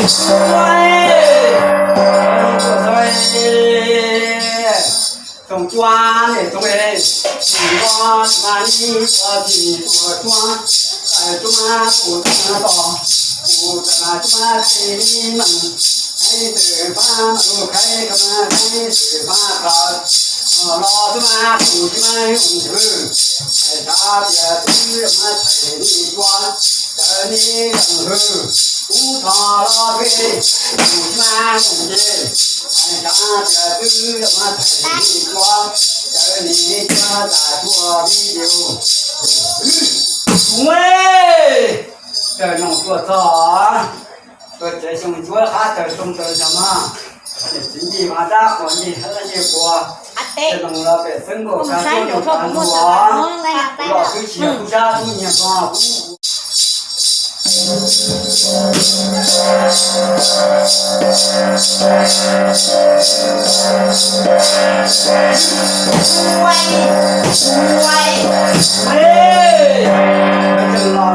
Tsoom cua niam tsoom es, tsis muaj tsis muaj ib txoj tsis tuaj tsuab, tawm tsuab tus tsuab tos, tus tawm mas tsuab tsis meem, khaib tawm pab mus khaib tawm mas khaib tawm pab qhawv, los tsuab tus tsuab yoog hwj, hais txog tias twb mas thaiv nis cua, cawv nis yoog hwj, kub thov los peb tus tsuab mus ces, hais txog tias twb mas thaiv nis cua, cawv nis cua tas tuaj video. Tus muaj, raws noog tuaj txog, tuaj tsev xyoo ntsuab qab taws xyoo taws xyoo no, niam txiv ncej mas dab quas ncej hab ncej quas, tej noog los pem xeeb nkaum tag tuaj tus tas ntuag, los twb tsis yog tub sab tub nyiag ko. Txiv los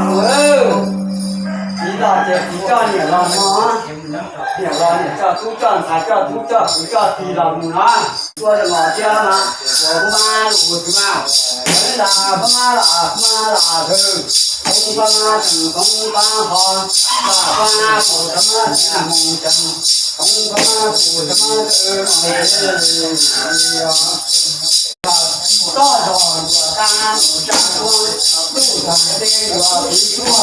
mus, txiv los ces txiv coj niam los no, niam los niam coj tub coj ntxhais coj tub coj kwv coj tij los mus no. Tuaj los thiab mas, ua pab mab lus tsis mas, ua li ntawd pab mab los pab mab los hwj, pab mab tseem pab mab ho, pab mab mus rau mab tseem mus tseem, pab mab mus rau mab tseem mus tseem. Toj zog ntuas qab mus tsa tuaj, tuj tag teb ntuas txiv tuaj, txiv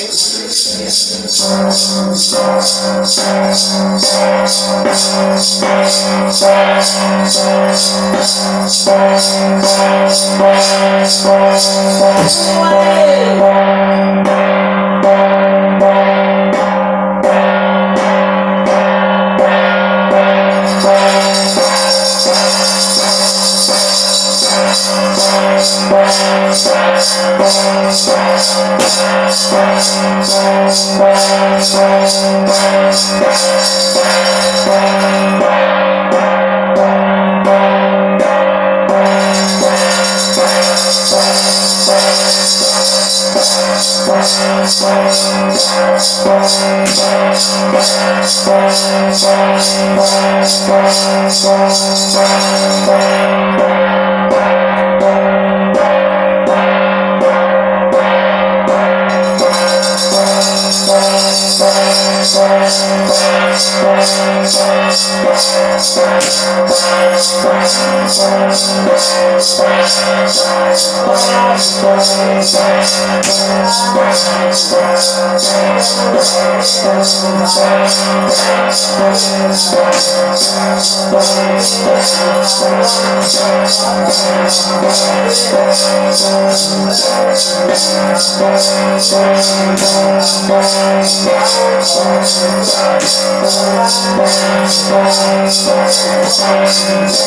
txiv txiv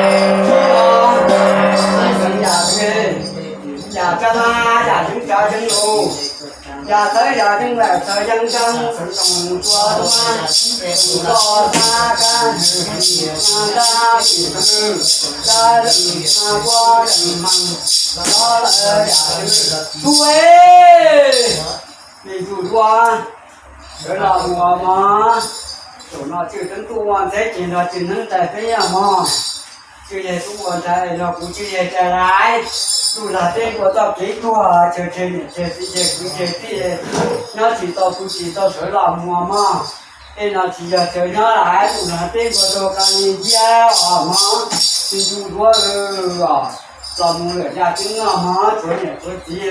txiv los los. Yam tsa ma yam yeeb tsa yeeb lus, yam txawv yam yeeb lawm txawv yeeb yeeb, xeev toom tua tub mas, toom toj tab kab hwm, tab vim hwm, tab zeem ma kuab zeem hmees, los lawv yam twg tub es, me ntsuj duab, sawv los mus mog. Zaum no tswj teeb tuaj ua ntxheb ces nrog tswj neeb tais peb yam mog. Tswj yeg tuaj ua ntxhais nrog kuv tswj yeg tais laiv, tuaj lag teb npua txoj kev tuag, chaw tseg niam tseg txiv tseg kwv tseg tij, nyob tsis tau pw tsis tau sawv los mus mog. Tej no tsis yog chaw nyob laiv, tuaj lag teb npua txoj ka li nciab os mog. Me ntsuj duab os, los mus lawm yaj ceeb noj mog, tshuav niam tshuav txiv,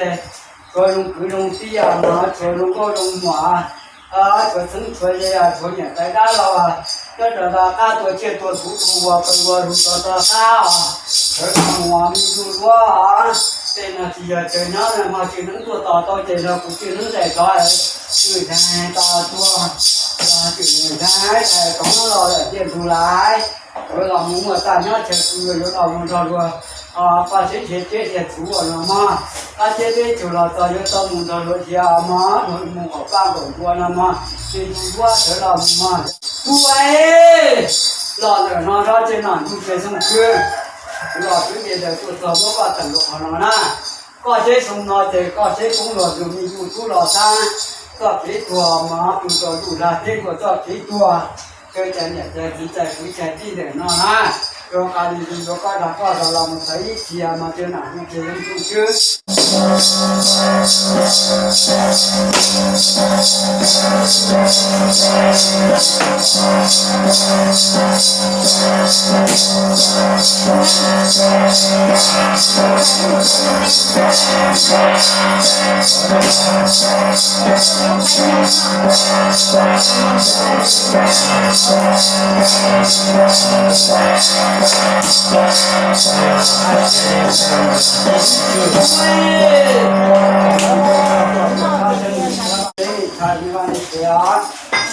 tshuav zoo kwv zoo tij mog, tshuav zoo nkauj zoo muam, tshuav txheeb tshuav ze, tshuav niam tais dab laug, Nyob rau qab tua tsiaj tua txhuv tua ua pawg ua lug tau txog qab os, sawv los mus me tub duab os. Tej no tsis yog chaw nyob no mas tsis neeb tuaj tos tau ces nrog kuv tsis neeb daim tov, tsis ntseeg tos tuag, tsis ntseeg daim tov los lawm tiaj ntug lais. Sawv los mus muaj txaj nyob chaw twg yuav los mus nrog luag paj tsev nrhiav tsiaj nrhiav txhuv ua no mog. Qab teb peb tug los txog yuav tau mus nrog luag nrhiav mog, luag mus kom paj kom npua no mog. Me tub duab sawv los mus mog. Tub es, los ntawm no sab tsev no ntug tsev xoo xwb, kuv los twb nce ntawd tuaj txog muab koj teem rau qhov no na. Koj seb xoo no ces koj seb poob luag tus me tub tub los xab txoj kev tuag mog, tus tau lus dag teb luag txoj kev tuag. Kawg cov niam cov txiv cov kwv cov tij ntawm no na, rau qab li yuav koj dag koj zog los mus txog ib txhia mog, tsev no ntug tsev xoo xwb.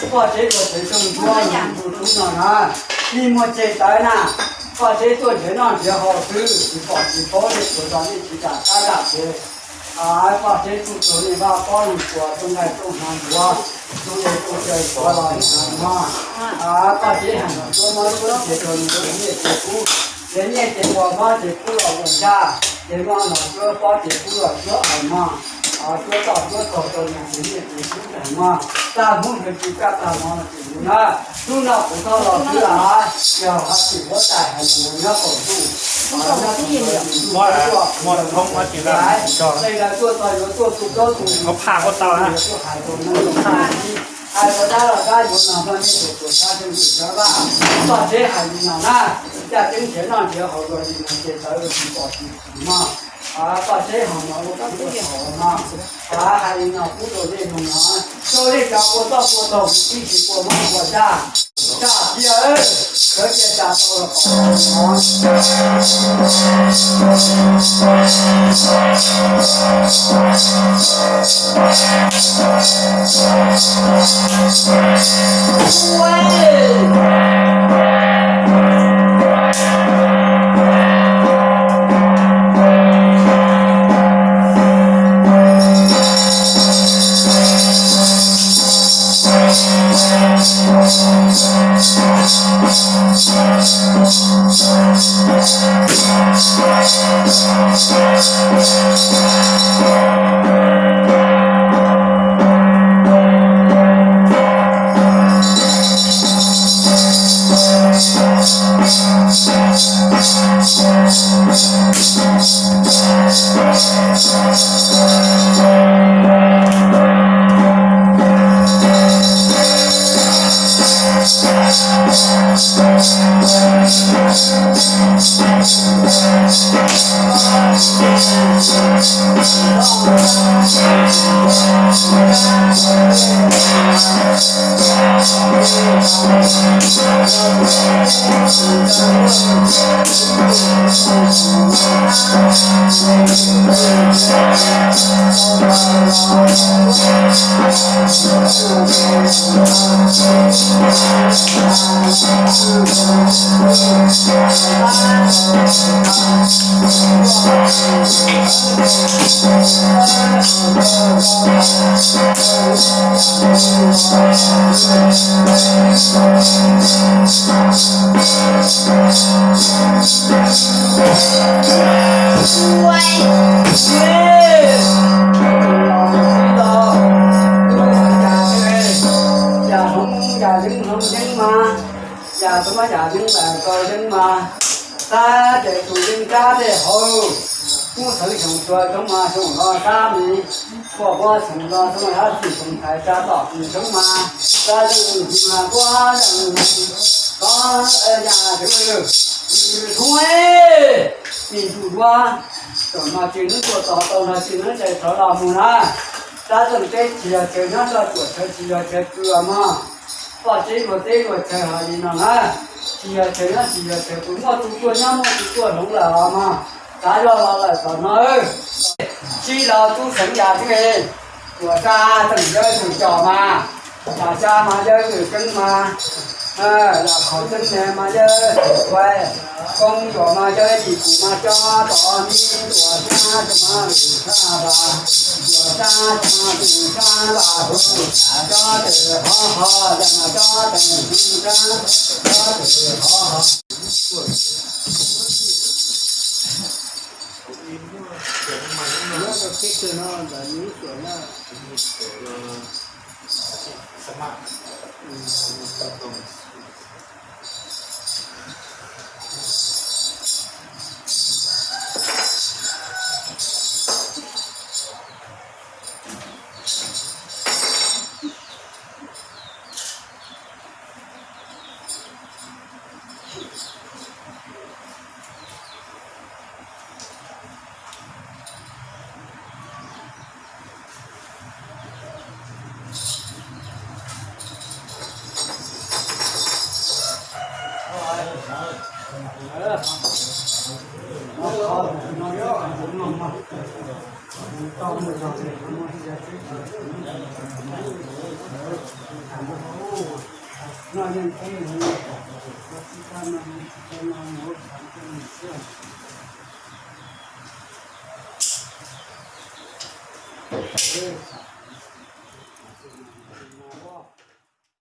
Koj tsev tuaj tsev xoo ntuag tus tub no na, tsis muaj ceg tawv na. Koj tsev tuaj nrhiav noj nrhiav haus xwb, tsis pom tsis paub nej tsuas tau nej tsis kam qab zaj ces koj tsev tuaj txog nej vaj pob lug tuas rooj nqaij rooj hnav ncuav, rooj nqaij rooj caw ncuav los nej hnav mog. Koj tsev heev tuab mob tuab nrhiav rau nws ua nyiaj ces kub, nrhiav nyiaj ces ua mob ces kub los ua ntsaj, ces mob los cuab pob ces kub los cuab hawm mog. Cuab toj cuab taug rau nws ces nyiaj ces kub heev mog. Tag hnub nws tsis kaj tag hmo no ces yus na, hnub no kuv txhob los xwb las, yog ho tsis huab tais hais nws nyob qaum ntuj, nyob qaum ntuj tuaj, tuaj txog yuav tuaj tu plaub tu tuaj hais rau nws, hais rau dab los dab yuav no hmo nej tus tuam txhab xeeb ntxwm sawv vaj, koj tsev hais li no na, caj tseeb nrhiav noj nrhiav haus luag li no ces tawv tsis pom tsis pom mog. Koj tsev ho no ua koj tsev haus no, hais li no pub rau nej mloog no, rau nej cov ua toj ua taug mus ib tsis ua mob ua ntsaj, ntsaj tiag, sawv cia tsa tau los pom no. Yam hloov yam zeeb hloov zeeb mas, yam tau mas yam zeeb lawm tau zeeb mas, tab ces tus zeeb rab tej hauv, muab xeev xyoo tsuag tau mas xyoo no tab mis, kua muab xeev no tau mas yam txim xyoo thaiv tsa tom tus xyoo mas, tab zeeb mas kua zeeb koj yam twv thub me ntsuj duab, tam no tsis neeb tuaj tos tau no tsis neeb ces rov los mus na. Tab zeeb teb tsis yog chaw nyob, toj tuam chaw tsis yog chaw kws mog. Poj teb luag teb luag chaw hais li no na, tsis yog chaw nyob tsis yog chaw pw, muaj tus tuaj nyob muaj tus tuaj hloov lawm os mog. Txav zog los lawm tom no. Sib law tub xeev yam twg, tuam xa tseem yawg tseem coj mas, tam xa mas yawg tseem keeb mas, lam qhov tseeb ne mas yawg tseem kuaib, koob yuam mas yawg yim kum mas cov tod nib tuam xa tseem mas lwm xa vas, tuam xa tseem mas lwm xa vas, cov twm qhov qhov yam mas cov teem xa, cov twm qhov qhov.